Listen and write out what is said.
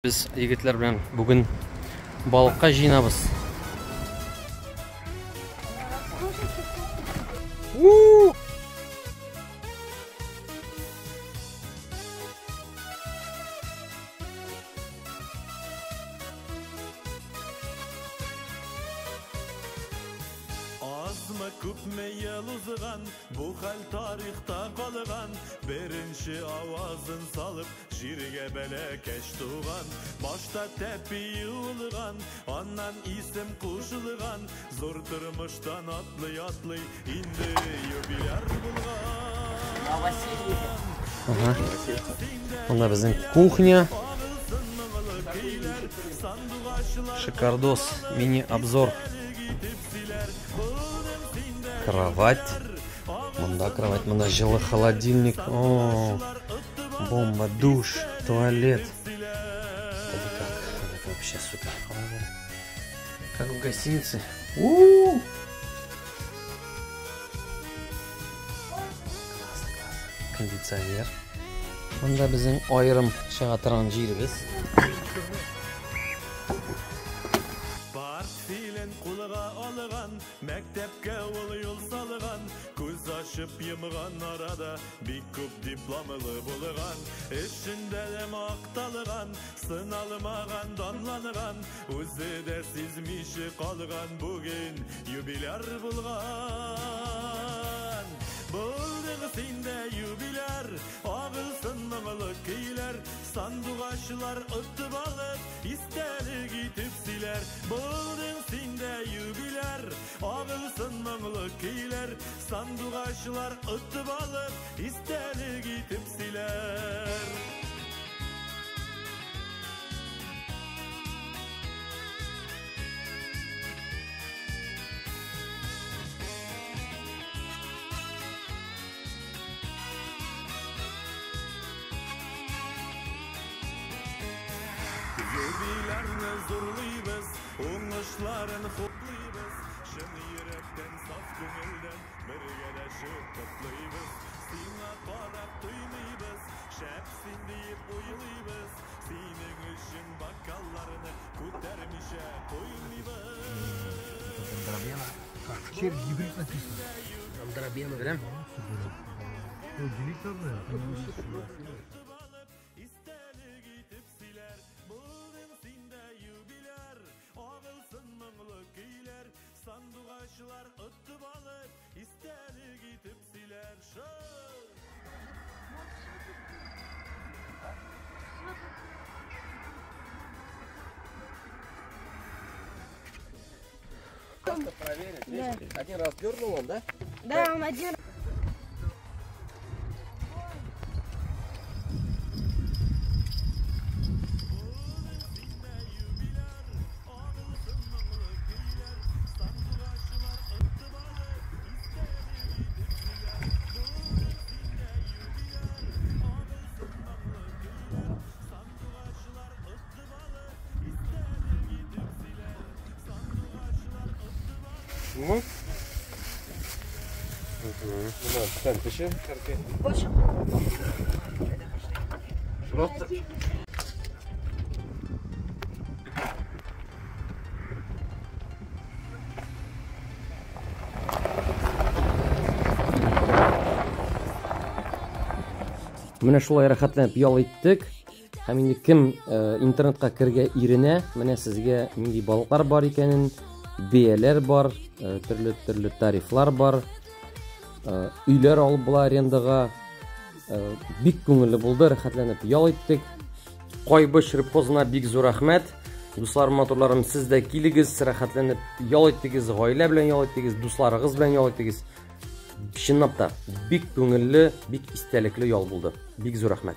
Без егетләр белән бүген балыкка җыенабыз. Азмы күпме ел узган, бу хәл тарихта калган. Беренче авазын салып, җиргә бәләкәч туган. Башта тәпи юылган, аннан исем кушылган. Зур тормыштан атлый-атлый, инде юбиляр булган. Ага. Монда безнең кухня. Шикардос, мини-обзор. Кровать. Монда кровать, монда җылы холодильник. О, бомба, душ, туалет. Это как? Это вообще супер. Как в гостинице. У-у-у! Классно, классно. Кондиционер. Монда безнең аерым чыга торган җиребез. Портфелен кулга алган, мәктәпкә ул юл салган, күз ачып йомган арада бик күп дипломлы булган, эшендә дә макталган, сыналмаган, данланган, үзе дә сизмичә калган, бүген юбиляр булган. Булдың син дә юбиляр, агылсын моңлы көйләр, сандугачлар отып алып, истәлек итеп сөйләр. Булдың син дә юбиляр, агылсын моңлы көйләр, сандугачлар отып алып, истәлек итеп сөйләр. Юбилярны зурлыйбыз, уңышларын хуплыйбыз, чын йөрәктән, саф күңелдән бергәләшеп котлыйбыз. Сиңа карап туймыйбыз, шәп син диеп уйлыйбыз, синең өчен бокалларны күтәрмичә куймыйбыз. Червь гибрид написано. Андробена, прям. Ну, делить надо, наверное. Истәлек итеп сөйләр, булдың син дә юбиляр, агылсын моңлы көйләр, сандугачлар отып алып, истәлек итеп сөйләр. Шоу! Проверить. Да. Один раз дернул он, да? Да, он один. Ну. Ну, Сань, тащи. Больше. Просто. Менә шулай рәхәтләнеп ял иттек. Һәм инде кем интернетка керергә иренә, менә сезгә нинди балыклар бар икәнен, бәяләр бар, төрле-төрле тарифлар бар, өйләр алып була арендага. Бик күңелле булды, рәхәтләнеп ял иттек. Кайбыч рыбхозына бик зур рәхмәт. Дусларым, матурларым, сез дә килегез, рәхәтләнеп ял иттегез, гаилә белән ял иттегез, дусларыгыз белән ял иттегез. Чынлап та бик күңелле, бик истәлекле ял булды. Бик зур рәхмәт.